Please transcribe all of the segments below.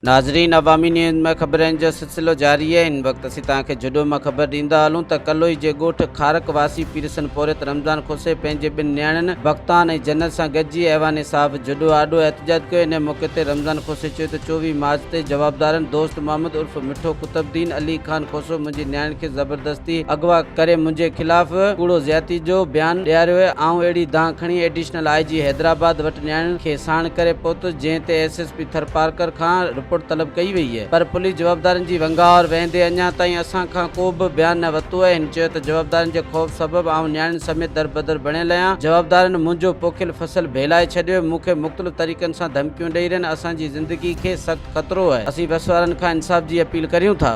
ناظرين عوامي نيوز ۾ خبرن جو سلسلو جاري آهي هن وقت اسين توهان کي جهڏو مان خبر ڏيندا هلون ته ڪلوئي جي ڳوٺ کارڪ واسي پيرسن پورهيت رمضان کوسي پنهنجي ٻن نياڻين بختان ۽ جنت سان گڏجي ايوان صاحب جهڏو آڏو احتجاج ڪيو انهي موقعي تي رمضان کوسي چيو ته 24 مارچ تي جوابدارن دوست محمد عرف مٺو قطب الدين علي خان کوسو منهنجي نياڻين کي زبردستي اغوا ڪري منهنجي خلاف ڪوڙو زيادتي جو بيان ڏياريو آئون اهڙي دانهن کڻي ايڊيشنل I جي حيدرآباد وٽ نياڻين کي ساڻ ڪري پهتس جنهن تي ايس ايس پي ٿرپارڪر کان رپورٽ طلب ڪئي وئي آهي پر پوليس جوابدارن جي ونگار ويندي اڃا تائين اسان کان ڪو به بيان نه ورتو آهي هن چيو ته جوابدارن جي خوف سبب آئون نياڻين سميت دربدر بڻيل آهيان جوابدارن منهنجو پوکيل فصل ڀيلائي ڇڏيو مون کي مختلف طريقن سان ڌمڪيون ڏئي رهن اسان جي زندگي کي سخت خطرو آهي اسين وس وارن کان انصاف جي اپيل ڪريون ٿا.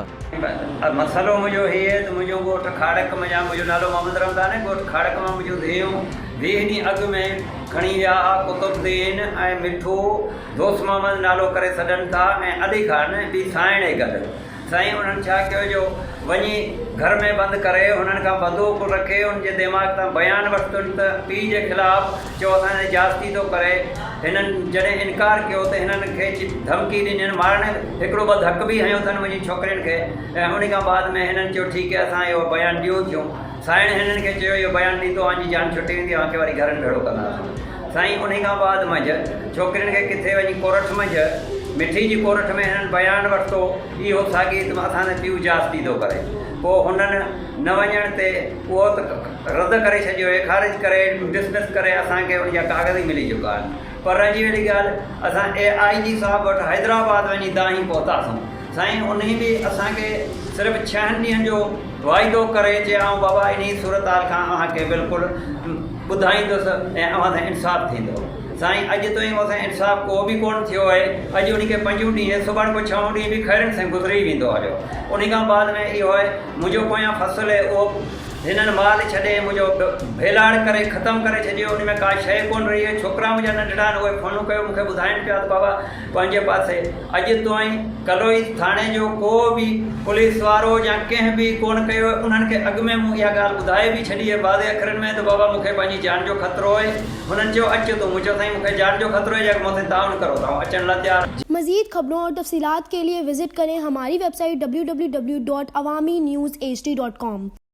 مسئلو منهنجو هي آهي ته منهنجو ڳوٺ کاڙڪ منجهان منهنجو نالو محمد رمضان آهي ڳوٺ کاڙڪ مان منهنجون ڌيئون 20 ڏينهن اڳ ۾ کڻي ويا ها قطب الدين ۽ مٺو دوست محمد نالو ڪري سڏن ٿا ۽ علي خان ٻي سانئڻ گڏ. سائين انهن ڇا ڪيو جو وڃي گهر ۾ بند ڪري هنن کان بندوق رکي ان جي دماغ تان بيان ورتن ته پيء جي خلاف چيو اسان سان زيادتي ٿو ڪري هنن جڏهن انڪار ڪيو ته هنن کي ڌمڪي ڏنين مارڻ هڪڙو ٻه ڌڪ به هنيو اٿن منهنجي ڇوڪرين کي ۽ ان کان بعد ۾ هنن چيو ٺيڪ آهي اسان اهو بيان ڏيون ٿيون سائڻ هنن کي چيو اهو بيان ڏيندو اوهان جي جان ڇٽي ويندي اوهان کي وري گهرن ڀيڙو ڪنداسون. سائين انهي کان بعد منجهه ڇوڪرين کي ڪٿي وڃي ڪورٺ منجهه مٺي جي ڪورٺ ۾ هنن بيان ورتو اهو ساڳي ته اسان تي پيء جاستي ٿو ڪري پوء هنن نه وڃڻ تي اهو ته رد ڪري ڇڏيو هي خارج ڪري ڊسمس ڪري اسان کي ان جا ڪاغذ ئي ملي چڪا آهن پر رهجي ويندي ڳالهه اسان اي آء جي صاحب وٽ حيدرآباد وڃي دانهين پهتاسون. سائين انهي به اسان کي صرف ڇهن ڏينهن جو واعدو ڪري چي آئون بابا انهي صورتحال کان اوهان کي بلڪل ٻڌائيندس ۽ اوهان سان انصاف ٿيندو. سائين اڄ تائين مون سان انصاف ڪو به ڪونه ٿيو آهي. اڄ انهي کي پنجون ڏينهن آهي سڀاڻ ڪو ڇهون ڏينهن به خيرن سان گذري ويندو هليو. انهي کان بعد ۾ اهو آهي منهنجو پويان فصل آهي اهو هنن مال ڇڏي منهنجو ڀيلاڙ ڪري ختم ڪري ڇڏيو انهي ۾ ڪا شيء ڪونه رهي آهي. ڇوڪرا منهنجا ننڍڙا آهن اهي فونون ڪيو مون کي ٻڌائين پيا ته بابا پنهنجي پاسي اڄ تائين ڪلوئي ٿاڻي جو ڪو به پوليس وارو يا ڪنهن به ڪونه ڪيو انهن کي اڳ ۾ مون اها ڳالهه ٻڌائي به ڇڏي هئي واضح اکرن ۾ ته بابا مون کي پنهنجي جان جو خطرو آهي هنن چيو اچ تون مون چيو سائين مون کي جان جو خطرو آهي جيڪڏهن مون سان تعاون ڪرو ته آئون اچڻ لاء تيار مزيد خبرون اور تفصيلات کے لئے وزٽ ڪرين ھماري web site www.awamiNewsHD.com.